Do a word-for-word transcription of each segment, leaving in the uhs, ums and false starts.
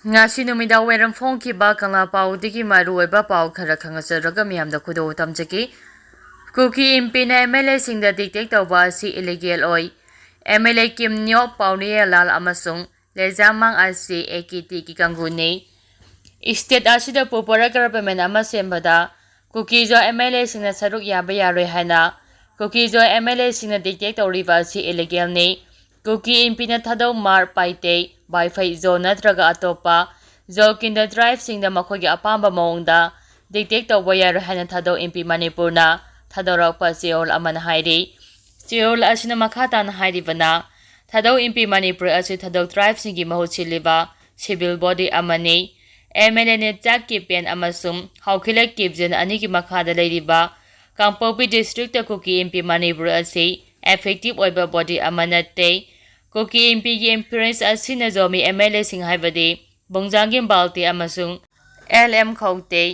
ꯉꯁꯤ ꯅꯨꯃꯤꯗꯥꯡ ꯋꯥꯏꯔꯝ ꯐꯣꯡꯈꯤꯕ ꯀꯪꯂꯥ ꯄꯥꯎꯗꯒꯤ ꯃꯔꯨꯑꯣꯏꯕ ꯄꯥꯎ ꯈꯔ ꯈꯪꯍꯟꯖꯔꯒ ꯃꯤꯌꯥꯝꯗ ꯈꯨꯗꯣꯜ ꯇꯝꯖꯒꯦ꯫ ꯀꯨꯀꯤ ꯑꯦꯝ ꯄꯤꯅ ꯑꯦꯝ ꯑꯦꯜ ꯑꯦꯁꯤꯡꯗ ꯗꯤꯛꯇꯦꯠ ꯇꯧꯕ ꯑꯁꯤ ꯏꯂꯤꯒꯦꯜ ꯑꯣꯏ꯫ ꯑꯦꯝ ꯑꯦꯜ ꯑꯦ ꯀꯤꯝ ꯅꯤꯌꯣꯞ, ꯄꯥꯎꯔꯤꯌꯥ ꯂꯥꯜ ꯑꯃꯁꯨꯡ ꯂꯦꯖꯥꯃꯥꯡ ꯑꯁꯤ ꯑꯦ ꯀꯦ ꯇꯤꯒꯤ ꯀꯥꯡꯕꯨꯅꯤ꯫ ꯁ꯭ꯇꯦꯠ ꯑꯁꯤꯗ ꯄꯣꯄꯨꯂꯔ ꯒꯚꯔꯟꯃꯦꯟ ꯑꯃ ꯁꯦꯝꯕꯗ ꯀꯨꯀꯤꯖꯣ ꯑꯦꯝ ꯑꯦꯜ ꯑꯦꯁꯤꯡꯅ ꯁꯔꯨꯛ ꯌꯥꯕ ꯌꯥꯔꯣꯏ ꯍꯥꯏꯅ ꯀꯨꯀꯤꯖꯣ ꯑꯦꯝ ꯑꯦꯜ ꯑꯦꯁꯤꯡꯅ ꯗꯤꯛꯇꯦꯠ ꯇꯧꯔꯤꯕ ꯑꯁꯤ ꯏꯂꯤꯒꯦꯜꯅꯤ꯫ ꯀꯨꯀꯤ ꯑꯦꯝ ꯄꯤꯅ ꯊꯥꯗꯧ ꯃꯥꯔ, ꯄꯥꯏꯇꯩ, ꯕꯥꯏꯐꯩ, ꯖꯣ ꯅꯠꯇ꯭ꯔꯒ ꯑꯇꯣꯞꯄ ꯖꯣ ꯀꯤꯟꯗ ꯇ꯭ꯔꯥꯏꯕꯁꯤꯡꯗ ꯃꯈꯣꯏꯒꯤ ꯑꯄꯥꯝꯕ ꯃꯑꯣꯡꯗ ꯗꯤꯛꯇꯦꯠ ꯇꯧꯕ ꯌꯥꯔꯣꯏ ꯍꯥꯏꯅ ꯊꯥꯗꯧ ꯑꯦꯝ ꯄꯤ ꯃꯅꯤꯄꯨꯔꯅ ꯊꯥꯗꯣꯔꯛꯄ ꯆꯦꯔꯣꯜ ꯑꯃꯅ ꯍꯥꯏꯔꯤ꯫ ꯆꯦꯔꯣꯜ ꯑꯁꯤꯅ ꯃꯈꯥ ꯇꯥꯅ ꯍꯥꯏꯔꯤꯕꯅ, ꯊꯥꯗꯧ ꯑꯦꯝ ꯄꯤ ꯃꯅꯤꯄꯨꯔ ꯑꯁꯤ ꯊꯥꯗꯧ ꯇ꯭ꯔꯥꯏꯕꯁꯤꯡꯒꯤ ꯃꯍꯨꯠ ꯁꯤꯜꯂꯤꯕ ꯁꯤꯚꯤꯜ ꯕꯣꯗꯤ ꯑꯃꯅꯤ꯫ M L A Nemcha Kipgen ꯑꯃꯁꯨꯡ ꯍꯥꯎꯈꯤꯂꯦ ꯀꯤꯞ ꯖꯦꯟ ꯑꯅꯤꯒꯤ ꯃꯈꯥꯗ ꯂꯩꯔꯤꯕ ꯀꯥꯡꯄꯣꯛꯄꯤ ꯗꯤꯁꯇ꯭ꯔꯤꯛꯇ ꯀꯨꯀꯤ ꯑꯦꯝ ꯄꯤ ꯃꯅꯤꯄꯨꯔ ꯑꯁꯤ ꯑꯦꯐꯦꯛꯇꯤꯚ ꯑꯣꯏꯕ ꯕꯣꯗꯤ ꯑꯃ ꯅꯠꯇꯦ꯫ ꯀꯨꯀꯤ ꯑꯦꯝ ꯄꯤꯒꯤ ꯏꯟꯐ꯭ꯂꯨꯌꯦꯟꯁ ꯑꯁꯤꯅ ꯖꯣꯃꯤ ꯑꯦꯝ ꯑꯦꯜ ꯑꯦꯁꯤꯡ ꯍꯥꯏꯕꯗꯤ ꯕꯨꯡꯖꯥꯡꯒꯤꯝ ꯕꯥꯜꯇꯦ ꯑꯃꯁꯨꯡ ꯑꯦꯜ ꯑꯦꯝ ꯈꯧꯇꯦ,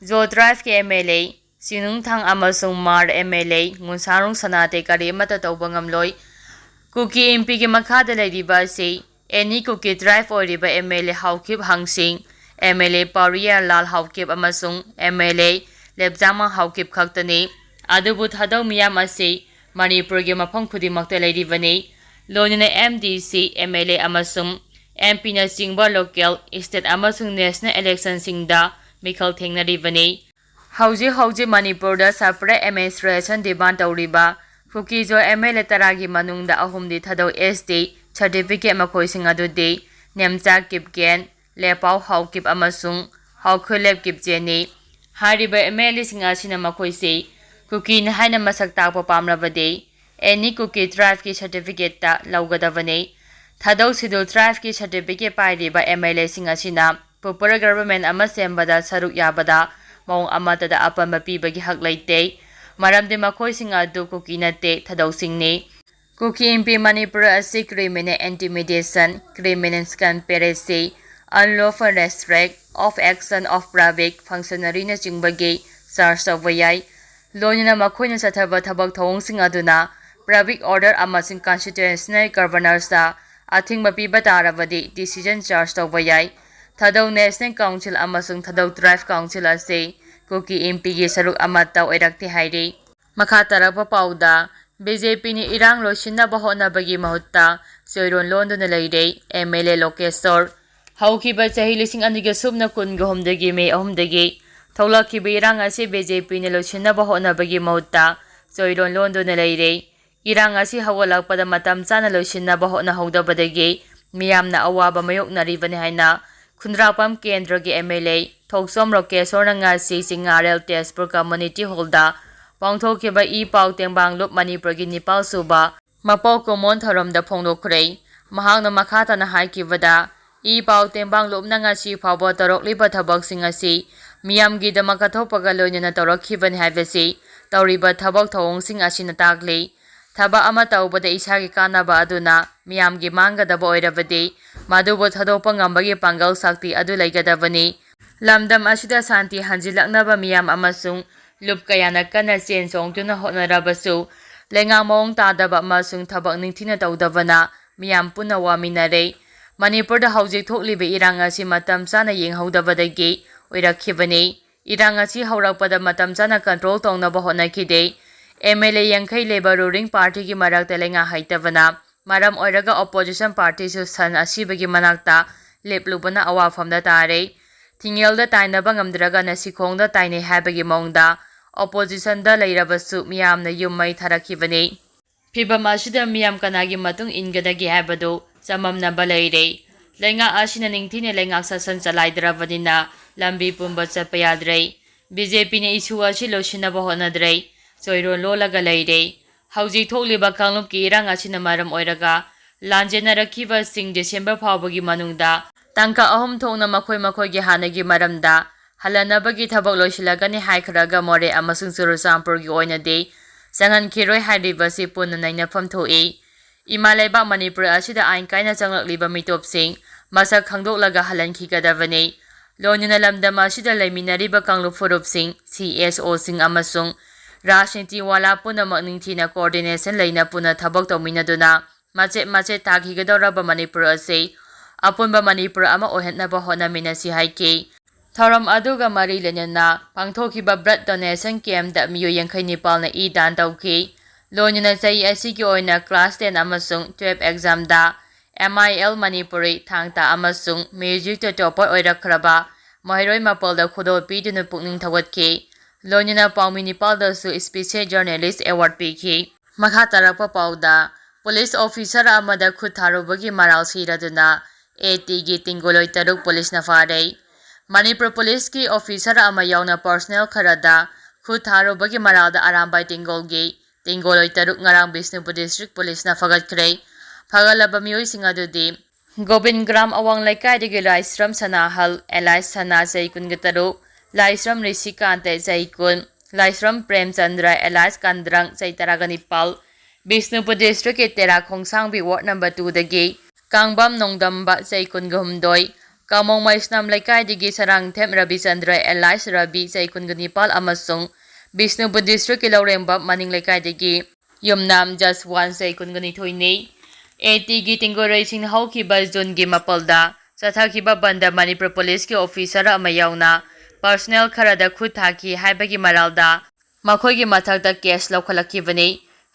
ꯖꯣ ꯇ꯭ꯔꯥꯏꯕꯀꯤ ꯑꯦꯝ ꯑꯦꯜ ꯑꯦ ꯆꯤꯡꯅꯨꯡꯊꯥꯡ ꯑꯃꯁꯨꯡ ꯃꯥꯔ ꯑꯦꯝ ꯑꯦꯜ ꯑꯦ ꯉꯨꯟꯁꯥꯔꯨꯡ ꯁꯅꯥꯇꯦ ꯀꯔꯤꯃꯠꯇ ꯇꯧꯕ ꯉꯝꯂꯣꯏ꯫ ꯀꯨꯀꯤ ꯑꯦꯝ ꯄꯤꯒꯤ ꯃꯈꯥꯗ ꯂꯩꯔꯤꯕ ꯑꯁꯤ ꯑꯦꯅꯤ ꯀꯨꯀꯤ ꯇ꯭ꯔꯥꯏꯕ ꯑꯣꯏꯔꯤꯕ ꯑꯦꯝ ꯑꯦꯜ ꯑꯦ ꯍꯥꯎꯀꯤꯞ ꯍꯪꯁꯤꯡ, M L A Paolienlal Haokip ꯑꯃꯁꯨꯡ M L A Letzamang Haokip ꯈꯛꯇꯅꯤ꯫ ꯑꯗꯨꯕꯨ ꯊꯥꯗꯧ ꯃꯤꯌꯥꯝ ꯑꯁꯤ ꯃꯅꯤꯄꯨꯔꯒꯤ ꯃꯐꯝ ꯈꯨꯗꯤꯡꯃꯛꯇ ꯂꯩꯔꯤꯕꯅꯤ꯫ ꯂꯣꯏꯅꯅ ꯑꯦꯝ ꯗꯤ ꯁꯤ, ꯑꯦꯝ ꯑꯦꯜ ꯑꯦ ꯑꯃꯁꯨꯡ ꯑꯦꯝ ꯄꯤꯅꯆꯤꯡꯕ ꯂꯣꯀꯦꯜ, ꯁ꯭ꯇꯦꯠ ꯑꯃꯁꯨꯡ ꯅꯦꯁꯅꯦꯜ ꯏꯂꯦꯛꯁꯟꯁꯤꯡꯗ ꯃꯤꯈꯜ ꯊꯦꯡꯅꯔꯤꯕꯅꯤ꯫ ꯍꯧꯖꯤꯛ ꯍꯧꯖꯤꯛ ꯃꯅꯤꯄꯨꯔꯗ ꯁꯄꯔꯦꯠ ꯑꯦꯗꯃꯤꯅꯤꯁꯇ꯭ꯔꯦꯁꯟ ꯗꯤꯃꯥꯟ ꯇꯧꯔꯤꯕ ꯀꯨꯀꯤꯖꯣ ꯑꯦꯝ ꯑꯦꯜ ꯑꯦ ꯇꯔꯥꯒꯤ ꯃꯅꯨꯡꯗ ꯑꯍꯨꯝꯗꯤ ꯊꯥꯗꯧ ꯑꯦꯁ ꯇꯤ ꯁꯔꯇꯤꯐꯤꯀꯦꯠ ꯃꯈꯣꯏꯁꯤꯡ ꯑꯗꯨꯗꯤ ꯅꯦꯝꯆꯥ ꯀꯤꯞꯒꯦꯟ, ꯂꯦꯄꯥꯎ ꯍꯥꯎꯀꯤꯞ ꯑꯃꯁꯨꯡ ꯍꯥꯎꯈꯨꯂꯦꯞ ꯀꯤꯞꯖꯦꯟꯅꯤ꯫ ꯍꯥꯏꯔꯤꯕ ꯑꯦꯝ ꯑꯦꯜ ꯑꯦꯁꯤꯡ ꯑꯁꯤꯅ ꯃꯈꯣꯏꯁꯤ ꯀꯨꯀꯤꯅꯤ ꯍꯥꯏꯅ ꯃꯁꯛ ꯇꯥꯛꯄ ꯄꯥꯝꯂꯕꯗꯤ ꯑꯦꯅꯤ ꯀꯨꯀꯤ ꯇ꯭ꯔꯥꯏꯕꯀꯤ ꯁꯔꯇꯤꯐꯤꯀꯦꯠꯇ ꯂꯧꯒꯗꯕꯅꯤ꯫ ꯊꯥꯗꯧ ꯁꯤꯗꯨꯜ ꯇ꯭ꯔꯥꯏꯕꯀꯤ ꯁꯔꯇꯤꯐꯤꯀꯦꯠ ꯄꯥꯏꯔꯤꯕ ꯑꯦꯝ ꯑꯦꯜ ꯑꯦꯁꯤꯡ ꯑꯁꯤꯅ ꯄꯣꯄꯨꯂꯔ ꯒꯚꯔꯟꯃꯦꯟ ꯑꯃ ꯁꯦꯝꯕꯗ ꯁꯔꯨꯛ ꯌꯥꯕꯗ ꯃꯑꯣꯡ ꯑꯃꯠꯇꯗ ꯑꯄꯟꯕ ꯄꯤꯕꯒꯤ ꯍꯛ ꯂꯩꯇꯦ, ꯃꯔꯝꯗꯤ ꯃꯈꯣꯏꯁꯤꯡ ꯑꯗꯨ ꯀꯨꯀꯤ ꯅꯠꯇꯦ, ꯊꯥꯗꯧꯁꯤꯡꯅꯤ꯫ ꯀꯨꯀꯤ ꯑꯦꯝ ꯄꯤ ꯃꯅꯤꯄꯨꯔ ꯑꯁꯤ criminal intimidation, criminal conspiracy, unlawful restraint of action of public functionaryꯅꯆꯤꯡꯕꯒꯤ ꯆꯥꯔꯖ ꯇꯧꯕ ꯌꯥꯏ꯫ ꯂꯣꯏꯅꯅ ꯃꯈꯣꯏꯅ ꯆꯠꯊꯕ ꯊꯕꯛ ꯊꯧꯑꯣꯡꯁꯤꯡ ꯑꯗꯨꯅ public order ꯑꯃꯁꯨꯡ constitutional governanceꯇ ꯑꯊꯤꯡꯕ ꯄꯤꯕ ꯇꯥꯔꯕꯗꯤ decision charge ꯇꯧꯕ ꯌꯥꯏ꯫ ꯊꯥꯗꯧ National Council ꯑꯃꯁꯨꯡ ꯊꯥꯗꯧ Tribe Council ꯑꯁꯤ ꯀꯨꯀꯤ M P ꯒꯤ ꯁꯔꯨꯛ ꯑꯃꯠꯇ ꯑꯣꯏꯔꯛꯇꯦ ꯍꯥꯏꯔꯤ꯫ ꯃꯈꯥ ꯇꯥꯔꯛꯄ ꯄꯥꯎꯗ, B J P ꯅ ꯏꯔꯥꯡ ꯂꯣꯏꯁꯤꯟꯅꯕ ꯍꯣꯠꯅꯕꯒꯤ ꯃꯍꯨꯠꯇ ꯆꯣꯏꯔꯣꯟ ꯂꯣꯟꯗꯨꯅ ꯂꯩꯔꯦ, M L A ꯂꯣꯀꯦꯁꯣꯔ꯫ ꯍꯧꯈꯤꯕ ꯆꯍꯤ ꯂꯤꯁꯤꯡ ꯑꯅꯤꯒ ꯁꯨꯞꯅ ꯀꯨꯟꯒ ꯍꯨꯝꯗꯒꯤ May ꯑꯍꯨꯝꯗꯒꯤ ꯊꯣꯛꯂꯛꯈꯤꯕ ꯏꯔꯥꯡ ꯑꯁꯤ B J P ꯅ ꯂꯣꯏꯁꯤꯟꯅꯕ ꯍꯣꯠꯅꯕꯒꯤ ꯃꯍꯨꯠꯇ ꯆꯣꯏꯔꯣꯟ ꯂꯣꯟꯗꯨꯅ ꯂꯩꯔꯦ꯫ ꯏꯔꯥꯡ ꯑꯁꯤ ꯍꯧꯒꯠꯂꯛꯄꯗ ꯃꯇꯝ ꯆꯥꯅ ꯂꯣꯏꯁꯤꯟꯅꯕ ꯍꯣꯠꯅꯍꯧꯗꯕꯗꯒꯤ ꯃꯤꯌꯥꯝꯅ ꯑꯋꯥꯕ ꯃꯥꯌꯣꯛꯅꯔꯤꯕꯅꯤ ꯍꯥꯏꯅ ꯈꯨꯟꯗ꯭ꯔꯥꯛꯄꯝ ꯀꯦꯟꯗ꯭ꯔꯒꯤ M L A ꯊꯣꯛꯆꯣꯝ ꯔꯣꯀꯦꯁꯣꯔꯅ ꯉꯁꯤ ꯆꯤꯡꯉꯥꯔꯦꯜ ꯇꯦꯖꯄꯨꯔ Community Hall ꯗ ꯄꯥꯡꯊꯣꯛꯈꯤꯕ ꯏ ꯄꯥꯎ ꯇꯦꯡꯕꯥꯡꯂꯨꯞ ꯃꯅꯤꯄꯨꯔꯒꯤ ꯅꯤꯄꯥꯜ ꯁꯨꯕ ꯃꯄꯣꯛ ꯀꯨꯝꯑꯣꯟ ꯊꯧꯔꯝꯗ ꯐꯣꯡꯗꯣꯛꯈ꯭ꯔꯦ꯫ ꯃꯍꯥꯛꯅ ꯃꯈꯥ ꯇꯥꯅ ꯍꯥꯏꯈꯤꯕꯗ, ꯏ ꯄꯥꯎ ꯇꯦꯡꯕꯥꯡꯂꯨꯞꯅ ꯉꯁꯤ ꯐꯥꯎꯕ ꯇꯧꯔꯛꯂꯤꯕ ꯊꯕꯛꯁꯤꯡ ꯑꯁꯤ ꯃꯤꯌꯥꯝꯒꯤꯗꯃꯛ ꯀꯠꯊꯣꯛꯄꯒ ꯂꯣꯏꯅꯅ ꯇꯧꯔꯛꯈꯤꯕꯅꯤ ꯍꯥꯏꯕꯁꯤ ꯇꯧꯔꯤꯕ ꯊꯕꯛ ꯊꯧꯑꯣꯡꯁꯤꯡ ꯑꯁꯤꯅ ꯇꯥꯛꯂꯤ꯫ ꯊꯕꯛ ꯑꯃ ꯇꯧꯕꯗ ꯏꯁꯥꯒꯤ ꯀꯥꯟꯅꯕ ꯑꯗꯨꯅ ꯃꯤꯌꯥꯝꯒꯤ ꯃꯥꯡꯒꯗꯕ ꯑꯣꯏꯔꯕꯗꯤ, ꯃꯗꯨꯕꯨ ꯊꯥꯗꯣꯛꯄ ꯉꯝꯕꯒꯤ ꯄꯥꯡꯒꯜ ꯁꯛꯇꯤ ꯑꯗꯨ ꯂꯩꯒꯗꯕꯅꯤ꯫ ꯂꯝꯗꯝ ꯑꯁꯤꯗ ꯁꯥꯟꯇꯤ ꯍꯟꯖꯤꯜꯂꯛꯅꯕ ꯃꯤꯌꯥꯝ ꯑꯃꯁꯨꯡ ꯂꯨꯞ ꯀꯌꯥꯅ ꯀꯟꯅ ꯆꯦꯟ ꯆꯣꯡꯗꯨꯅ ꯍꯣꯠꯅꯔꯕꯁꯨ, ꯂꯩꯉꯥꯛ ꯃꯑꯣꯡ ꯇꯥꯗꯕ ꯑꯃꯁꯨꯡ ꯊꯕꯛ ꯅꯤꯡꯊꯤꯅ ꯇꯧꯗꯕꯅ ꯃꯤꯌꯥꯝ ꯄꯨꯟꯅ ꯋꯥꯃꯤꯟꯅꯔꯦ꯫ ꯃꯅꯤꯄꯨꯔꯗ ꯍꯧꯖꯤꯛ ꯊꯣꯛꯂꯤꯕ ꯏꯔꯥꯡ ꯑꯁꯤ ꯃꯇꯝ ꯆꯥꯅ ꯌꯦꯡꯍꯧꯗꯕꯗꯒꯤ ꯑꯣꯏꯔꯛꯈꯤꯕꯅꯤ꯫ ꯏꯔꯥꯡ ꯑꯁꯤ ꯍꯧꯔꯛꯄꯗ ꯃꯇꯝ ꯆꯥꯅ control ꯇꯧꯅꯕ ꯍꯣꯠꯅꯈꯤꯗꯦ꯫ M L A ꯌꯥꯡꯈꯩ ꯂꯩꯕ ruling party ꯒꯤ ꯃꯔꯛꯇ ꯂꯩꯉꯥꯛ ꯍꯩꯇꯕꯅ ꯃꯔꯝ ꯑꯣꯏꯔꯒ opposition party ꯁꯨ ꯁꯟ ꯑꯁꯤꯕꯒꯤ ꯃꯅꯥꯛꯇ ꯂꯦꯞꯂꯨꯕꯅ ꯑꯋꯥꯐꯝꯗ ꯇꯥꯔꯦ꯫ ꯊꯤꯡꯉꯦꯜꯗ ꯇꯥꯏꯅꯕ ꯉꯝꯗ꯭ꯔꯒꯅ ꯁꯤꯈꯣꯡꯗ ꯇꯥꯏꯅꯩ ꯍꯥꯏꯕꯒꯤ ꯃꯑꯣꯡꯗ opposition ꯗ ꯂꯩꯔꯕꯁꯨ ꯃꯤꯌꯥꯝꯅ ꯌꯨꯝ ꯃꯩ ꯊꯥꯔꯛꯈꯤꯕꯅꯤ꯫ ꯐꯤꯚꯝ ꯑꯁꯤꯗ ꯃꯤꯌꯥꯝ ꯀꯅꯥꯒꯤ ꯃꯇꯨꯡ ꯏꯟꯒꯗꯒꯦ ꯍꯥꯏꯕꯗꯨ ꯆꯃꯝꯅꯕ ꯂꯩꯔꯦ꯫ ꯂꯩꯉꯥꯛ ꯑꯁꯤꯅ ꯅꯤꯡꯊꯤꯅ ꯂꯩꯉꯥꯛ ꯁꯥꯁꯟ ꯆꯂꯥꯏꯗ꯭ꯔꯕꯅꯤꯅ ꯂꯝꯕꯤ ꯄꯨꯝꯕ ꯆꯠꯄ ꯌꯥꯗ꯭ꯔꯦ꯫ B J P ꯅ issue ꯑꯁꯤ ꯂꯣꯏꯁꯤꯟꯅꯕ ꯍꯣꯠꯅꯗ꯭ꯔꯦ꯫ ꯆꯣꯏꯔꯣꯜ ꯂꯣꯜꯂꯒ ꯂꯩꯔꯦ꯫ ꯍꯧꯖꯤꯛ ꯊꯣꯛꯂꯤꯕ ꯀꯥꯡꯂꯨꯞꯀꯤ ꯏꯔꯥꯡ ꯑꯁꯤꯅ ꯃꯔꯝ ꯑꯣꯏꯔꯒ ꯂꯥꯟꯖꯦꯟꯅꯔꯛꯈꯤꯕꯁꯤꯡ December ꯐꯥꯎꯕꯒꯤ ꯃꯅꯨꯡꯗ ꯇꯥꯡꯀꯛ ꯑꯍꯨꯝ ꯊꯣꯛꯅ ꯃꯈꯣꯏ ꯃꯈꯣꯏꯒꯤ ꯍꯥꯟꯅꯒꯤ ꯃꯔꯝꯗ ꯍꯜꯂꯟꯅꯕꯒꯤ ꯊꯕꯛ ꯂꯣꯏꯁꯤꯜꯂꯒꯅꯤ ꯍꯥꯏꯈ꯭ꯔꯒ ꯃꯣꯔꯦ ꯑꯃꯁꯨꯡ ꯆꯨꯔꯆꯥꯟꯄꯨꯔꯒꯤ ꯑꯣꯏꯅꯗꯤ ꯆꯪꯍꯟꯈꯤꯔꯣꯏ ꯍꯥꯏꯔꯤꯕꯁꯤ ꯄꯨꯟꯅ ꯅꯩꯅꯐꯝ ꯊꯣꯛꯏ꯫ ꯏꯃꯥ ꯂꯩꯕꯥꯛ ꯃꯅꯤꯄꯨꯔ ꯑꯁꯤꯗ ꯑꯥꯏꯟ ꯀꯥꯏꯅ ꯆꯪꯂꯛꯂꯤꯕ ꯃꯤꯇꯣꯞꯁꯤꯡ ꯃꯁꯛ ꯈꯪꯗꯣꯛꯂꯒ ꯍꯜꯍꯟꯈꯤꯒꯗꯕꯅꯤ꯫ ꯂꯣꯏꯅꯅ ꯂꯝꯗꯝ ꯑꯁꯤꯗ ꯂꯩꯃꯤꯟꯅꯔꯤꯕ ꯀꯥꯡꯂꯨꯞ ꯐꯨꯔꯨꯞꯁꯤꯡ, C S O ꯁꯤꯡ ꯑꯃꯁꯨꯡ ꯔꯥꯖꯅꯤꯇꯤ ꯋꯥꯂꯥ ꯄꯨꯝꯅꯃꯛ ꯅꯤꯡꯊꯤꯅ coordination ꯂꯩꯅ ꯄꯨꯟꯅ ꯊꯕꯛ ꯇꯧꯃꯤꯟꯅꯗꯨꯅ ꯃꯆꯦꯠ ꯃꯆꯦꯠ ꯇꯥꯈꯤꯒꯗꯧꯔꯕ ꯃꯅꯤꯄꯨꯔ ꯑꯁꯤ ꯑꯄꯨꯟꯕ ꯃꯅꯤꯄꯨꯔ ꯑꯃ ꯑꯣꯏꯍꯟꯅꯕ ꯍꯣꯠꯅꯃꯤꯟꯅꯁꯤ ꯍꯥꯏꯈꯤ꯫ ꯊꯧꯔꯝ ꯑꯗꯨꯒ ꯃꯔꯤ ꯂꯩꯅꯅ ꯄꯥꯡꯊꯣꯛꯈꯤꯕ blood donation campꯇ ꯃꯤꯑꯣꯏ ꯌꯥꯡꯈꯩ ꯅꯤꯄꯥꯜꯅ ꯏ ꯗꯥꯟ ꯇꯧꯈꯤ꯫ ꯂꯣꯏꯅꯅ ꯆꯍꯤ ꯑꯁꯤꯒꯤ ꯑꯣꯏꯅ class ten ꯑꯃꯁꯨꯡ twelve examꯗ M I L Manipuri ꯊꯥꯡ ꯇꯥ ꯑꯃꯁꯨꯡ musicꯇ topper ꯑꯣꯏꯔꯛꯈ꯭ꯔꯕ ꯃꯍꯩꯔꯣꯏ ꯃꯥꯄꯜꯗ ꯈꯨꯗꯣꯜ ꯄꯤꯗꯨꯅ ꯄꯨꯛꯅꯤꯡ ꯊꯧꯒꯠꯈꯤ꯫ ꯂꯣꯏꯅꯅ ꯄꯥꯎꯃꯤ ꯅꯤꯄꯥꯜꯗꯁꯨ special journalist award ꯄꯤꯈꯤ꯫ ꯃꯈꯥ ꯇꯥꯔꯛꯄ ꯄꯥꯎꯗ, police officer ꯑꯃꯗ ꯈꯨꯠ ꯊꯥꯔꯨꯕꯒꯤ ꯃꯔꯥꯜ ꯁꯤꯔꯗꯨꯅ ATꯒꯤ ꯇꯦꯡꯒꯣꯂꯣꯏ ꯇꯔꯨꯛ policeꯅ ꯐꯥꯔꯦ꯫ ꯃꯅꯤꯄꯨꯔ policeꯀꯤ officer ꯑꯃ ꯌꯥꯎꯅ personnel ꯈꯔꯗ ꯈꯨꯠ ꯊꯥꯔꯨꯕꯒꯤ ꯃꯔꯥꯜꯗ ꯑꯔꯥꯝꯕꯥꯏ ꯇꯦꯡꯒꯣꯜꯒꯤ ꯇꯦꯡꯒꯣꯂꯣꯏ ꯇꯔꯨꯛ ꯉꯔꯥꯡ ꯕꯤꯁꯅꯨꯄꯨꯔ district policeꯅ ꯐꯒꯠꯈ꯭ꯔꯦ꯫ ꯐꯒꯠꯂꯕ ꯃꯤꯑꯣꯏꯁꯤꯡ ꯑꯗꯨꯗꯤ ꯒꯣꯕꯤꯟꯒ꯭ꯔꯥꯝ ꯑꯋꯥꯡ ꯂꯩꯀꯥꯏꯗꯒꯤ ꯂꯥꯏꯁ꯭ꯔꯝ ꯁꯅꯥꯍꯜ alias ꯁꯅꯥ ꯆꯍꯤ ꯀꯨꯟꯒ ꯇꯔꯨꯛ, ꯂꯥꯏꯁ꯭ꯔꯝ ꯔꯤꯁꯤꯀꯥꯟꯇ ꯆꯍꯤ ꯀꯨꯟ, ꯂꯥꯏꯁ꯭ꯔꯝ ꯄ꯭ꯔꯦꯝꯆꯟꯗ꯭ꯔ alias ꯀꯟꯗ꯭ꯔꯪ ꯆꯍꯤ ꯇꯔꯥꯒ ꯅꯤꯄꯥꯜ, ꯕꯤꯁꯅꯨꯄꯨꯔ districtꯀꯤ ꯇꯦꯔꯥ ꯈꯣꯡꯁꯥꯡꯕꯤ ward number twoꯗꯒꯤ ꯀꯥꯡꯕꯝ ꯅꯣꯡꯗꯝꯕ ꯆꯍꯤ ꯀꯨꯟꯒ ꯍꯨꯝꯗꯣꯏ, ꯀꯥꯃꯣꯡ ꯃꯩꯁꯅꯥꯝ ꯂꯩꯀꯥꯏꯗꯒꯤ ꯁꯔꯥꯡꯊꯦꯝ ꯔꯕꯤꯆꯟꯗ꯭ꯔ alias ꯔꯕꯤ ꯆꯍꯤ ꯀꯨꯟꯒ ꯅꯤꯄꯥꯜ ꯑꯃꯁꯨꯡ ꯕꯤꯁꯅꯨꯄꯨꯔ districtꯀꯤ ꯂꯧꯔꯦꯝꯕꯝ ꯃꯅꯤꯡ ꯂꯩꯀꯥꯏꯗꯒꯤ ꯌꯨꯝꯅꯥꯝ ꯖꯁꯋꯥꯟ ꯆꯍꯤ ꯀꯨꯟꯒ ꯅꯤꯊꯣꯏꯅꯤ꯫ ATꯒꯤ ꯇꯦꯡꯒꯣꯂꯣꯏꯁꯤꯡꯅ ꯍꯧꯈꯤꯕ Juneꯒꯤ ꯃꯥꯄꯜꯗ ꯆꯠꯊꯈꯤꯕ ꯕꯟꯗ ꯃꯅꯤꯄꯨꯔ policeꯀꯤ officer ꯑꯃ ꯌꯥꯎꯅ personnel ꯈꯔꯗ ꯈꯨꯠ ꯊꯥꯈꯤ ꯍꯥꯏꯕꯒꯤ ꯃꯔꯥꯜꯗ ꯃꯈꯣꯏꯒꯤ ꯃꯊꯛꯇ case ꯂꯧꯈꯠꯂꯛꯈꯤꯕꯅꯤ꯫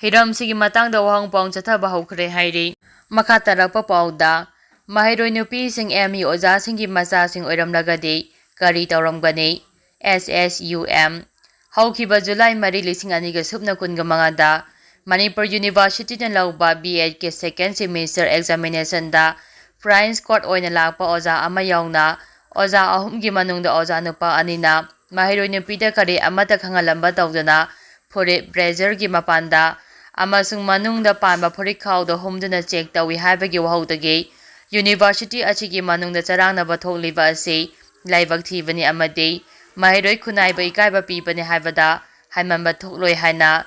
ꯍꯤꯔꯝꯁꯤꯒꯤ ꯃꯇꯥꯡꯗ ꯋꯥꯍꯪ ꯄꯥꯎ ꯆꯠꯊꯕ ꯍꯧꯈ꯭ꯔꯦ ꯍꯥꯏꯔꯤ꯫ ꯃꯈꯥ ꯇꯥꯔꯛꯄ ꯄꯥꯎꯗ, ꯃꯍꯩꯔꯣꯏ ꯅꯨꯄꯤꯁꯤꯡ ME ꯑꯣꯖꯥꯁꯤꯡꯒꯤ ꯃꯆꯥꯁꯤꯡ ꯑꯣꯏꯔꯝꯂꯒꯗꯤ ꯀꯔꯤ ꯇꯧꯔꯝꯒꯅꯤ? SSUM꯫ ꯍꯧꯈꯤꯕ July ꯃꯔꯤ, ꯂꯤꯁꯤꯡ ꯑꯅꯤꯒ ꯁꯨꯞꯅ ꯀꯨꯟꯒ ꯃꯉꯥꯗ ꯃꯅꯤꯄꯨꯔ Universityꯅ ꯂꯧꯕ B.Edꯀꯤ second semester examinationꯗ flying squad ꯑꯣꯏꯅ ꯂꯥꯛꯄ ꯑꯣꯖꯥ ꯑꯃ ꯌꯥꯎꯅ ꯑꯣꯖꯥ ꯑꯍꯨꯝꯒꯤ ꯃꯅꯨꯡꯗ ꯑꯣꯖꯥ ꯅꯨꯄꯥ ꯑꯅꯤꯅ ꯃꯍꯩꯔꯣꯏ ꯅꯨꯄꯤꯗ ꯀꯔꯤ ꯑꯃꯠꯇ ꯈꯪꯍꯜꯂꯝꯕ ꯇꯧꯗꯅ ꯐꯨꯔꯤꯠ bladderꯒꯤ ꯃꯄꯥꯟꯗ ꯑꯃꯁꯨꯡ ꯃꯅꯨꯡꯗ ꯄꯥꯟꯕ ꯐꯨꯔꯤꯠꯈꯥꯎꯗ ꯍꯨꯝꯗꯨꯅ check ꯇꯧꯏ ꯍꯥꯏꯕꯒꯤ ꯋꯥꯍꯧꯗꯒꯤ University ꯑꯁꯤꯒꯤ ꯃꯅꯨꯡꯗ ꯆꯔꯥꯡꯅꯕ ꯊꯣꯛꯂꯤꯕ ꯑꯁꯤ ꯂꯥꯏꯕꯛ ꯊꯤꯕꯅꯤ ꯑꯃꯗꯤ ꯃꯍꯩꯔꯣꯏ ꯈꯨꯟꯅꯥꯏꯕꯨ ꯏꯀꯥꯏꯕ ꯄꯤꯕꯅꯤ ꯍꯥꯏꯕꯗ ꯍꯥꯏꯃꯟꯕ ꯊꯣꯛꯂꯣꯏ ꯍꯥꯏꯅ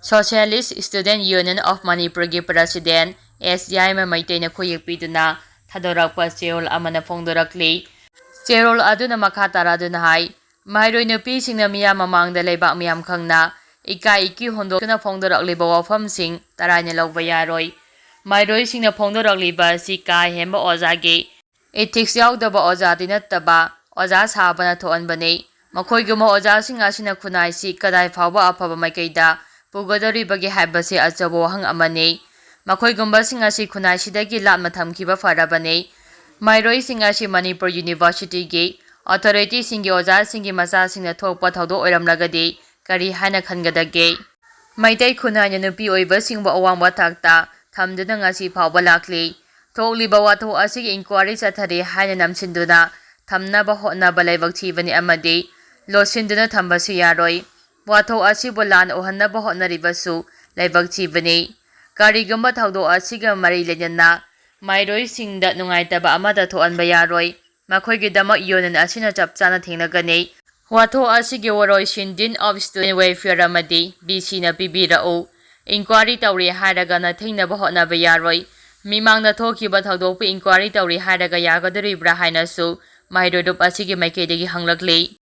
Socialist Student Union of Manipurꯒꯤ president S. ꯌꯥꯏꯃ ꯃꯩꯇꯩꯅ ꯈꯨꯌꯦꯛ ꯄꯤꯗꯨꯅ ꯊꯥꯗꯣꯔꯛꯄ ꯆꯦꯔꯣꯜ ꯑꯃꯅ ꯐꯣꯡꯗꯣꯔꯛꯂꯤ꯫ ꯆꯦꯔꯣꯜ ꯑꯗꯨꯅ ꯃꯈꯥ ꯇꯥꯔꯗꯨꯅ ꯍꯥꯏ, ꯃꯍꯩꯔꯣꯏ ꯅꯨꯄꯤꯁꯤꯡꯅ ꯃꯤꯌꯥꯝ ꯃꯃꯥꯡꯗ ꯂꯩꯕꯥꯛ ꯃꯤꯌꯥꯝ ꯈꯪꯅ ꯏꯀꯥꯏ ꯏꯀꯤ ꯍꯨꯟꯗꯣꯛꯇꯨꯅ ꯐꯣꯡꯗꯣꯔꯛꯂꯤꯕ ꯋꯥꯐꯝꯁꯤꯡ ꯇꯔꯥꯏꯅ ꯂꯧꯕ ꯌꯥꯔꯣꯏ꯫ ꯃꯍꯩꯔꯣꯏꯁꯤꯡꯅ ꯐꯣꯡꯗꯣꯔꯛꯂꯤꯕ ꯑꯁꯤ ꯀꯥ ꯍꯦꯟꯕ ꯑꯣꯖꯥꯒꯤ ethics ꯌꯥꯎꯗꯕ ꯑꯣꯖꯥꯗꯤ ꯅꯠꯇꯕ ꯑꯣꯖꯥ ꯁꯥꯕꯅ ꯊꯣꯛꯍꯟꯕꯅꯤ꯫ ꯃꯈꯣꯏꯒꯨꯝꯕ ꯑꯣꯖꯥꯁꯤꯡ ꯑꯁꯤꯅ ꯈꯨꯟꯅꯥꯏꯁꯤ ꯀꯗꯥꯏ ꯐꯥꯎꯕ ꯑꯐꯕ ꯃꯥꯏꯀꯩꯗ ꯄꯨꯒꯗꯧꯔꯤꯕꯒꯦ ꯍꯥꯏꯕꯁꯤ ꯑꯆꯧꯕ ꯋꯥꯍꯪ ꯑꯃꯅꯤ꯫ ꯃꯈꯣꯏꯒꯨꯝꯕꯁꯤꯡ ꯑꯁꯤ ꯈꯨꯟꯅꯥꯏꯁꯤꯗꯒꯤ ꯂꯥꯞꯅ ꯊꯝꯈꯤꯕ ꯐꯔꯕꯅꯤ꯫ ꯃꯍꯩꯔꯣꯏꯁꯤꯡ ꯑꯁꯤ ꯃꯅꯤꯄꯨꯔ ꯌꯨꯅꯤꯚꯔꯁꯤꯇꯤꯒꯤ ꯑꯣꯊꯣꯔꯤꯇꯤꯁꯤꯡꯒꯤ ꯑꯣꯖꯥꯁꯤꯡꯒꯤ ꯃꯆꯥꯁꯤꯡꯅ ꯊꯣꯛꯄ ꯊꯧꯗꯣꯛ ꯑꯣꯏꯔꯝꯂꯒꯗꯤ ꯀꯔꯤ ꯍꯥꯏꯅ ꯈꯟꯒꯗꯒꯦ? ꯃꯩꯇꯩ ꯈꯨꯟꯅꯥꯏꯅ ꯅꯨꯄꯤ ꯑꯣꯏꯕꯁꯤꯡꯕꯨ ꯑꯋꯥꯡꯕ ꯊꯥꯛꯇ ꯊꯝꯗꯨꯅ ꯉꯁꯤ ꯐꯥꯎꯕ ꯂꯥꯛꯂꯤ꯫ ꯊꯣꯛꯂꯤꯕ ꯋꯥꯊꯣꯛ ꯑꯁꯤꯒꯤ inquiry ꯆꯠꯊꯔꯤ ꯍꯥꯏꯅ ꯅꯝꯁꯤꯟꯗꯨꯅ ꯊꯝꯅꯕ ꯍꯣꯠꯅꯕ ꯂꯥꯏꯕꯛ ꯊꯤꯕꯅꯤ ꯑꯃꯗꯤ ꯂꯣꯠꯁꯤꯟꯗꯨꯅ ꯊꯝꯕꯁꯨ ꯌꯥꯔꯣꯏ꯫ ꯋꯥꯊꯣꯛ ꯑꯁꯤꯕꯨ ꯂꯥꯟ ꯎꯍꯟꯅꯕ ꯍꯣꯠꯅꯔꯤꯕꯁꯨ ꯂꯥꯏꯕꯛ ꯊꯤꯕꯅꯤ꯫ ꯀꯔꯤꯒꯨꯝꯕ ꯊꯧꯗꯣꯛ ꯑꯁꯤꯒ ꯃꯔꯤ ꯂꯩꯅꯅ ꯃꯍꯩꯔꯣꯏꯁꯤꯡꯗ ꯅꯨꯡꯉꯥꯏꯇꯕ ꯑꯃꯠꯇ ꯊꯣꯛꯍꯟꯕ ꯌꯥꯔꯣꯏ꯫ ꯃꯈꯣꯏꯒꯤꯗꯃꯛ union ꯑꯁꯤꯅ ꯆꯞ ꯆꯥꯅ ꯊꯦꯡꯅꯒꯅꯤ꯫ ꯋꯥꯊꯣꯛ ꯑꯁꯤꯒꯤ ꯋꯥꯔꯣꯏꯁꯤꯟ Dean of Student Welfare ꯑꯃꯗꯤ VCꯅ ꯄꯤꯕꯤꯔꯛꯎ꯫ Inquiry ꯇꯧꯔꯤ ꯍꯥꯏꯔꯒ ꯅꯊꯤꯡꯅꯕ ꯍꯣꯠꯅꯕ ꯌꯥꯔꯣꯏ꯫ ꯃꯤꯃꯥꯡꯗ ꯊꯣꯛꯈꯤꯕ ꯊꯧꯗꯣꯛꯄꯨ inquiry ꯇꯧꯔꯤ ꯍꯥꯏꯔꯒ ꯌꯥꯒꯗꯣꯔꯤꯕ꯭ꯔꯥ ꯍꯥꯏꯅꯁꯨ ꯃꯍꯩꯔꯣꯏ ꯂꯨꯞ ꯑꯁꯤꯒꯤ ꯃꯥꯏꯀꯩꯗꯒꯤ ꯍꯪꯂꯛꯂꯤ꯫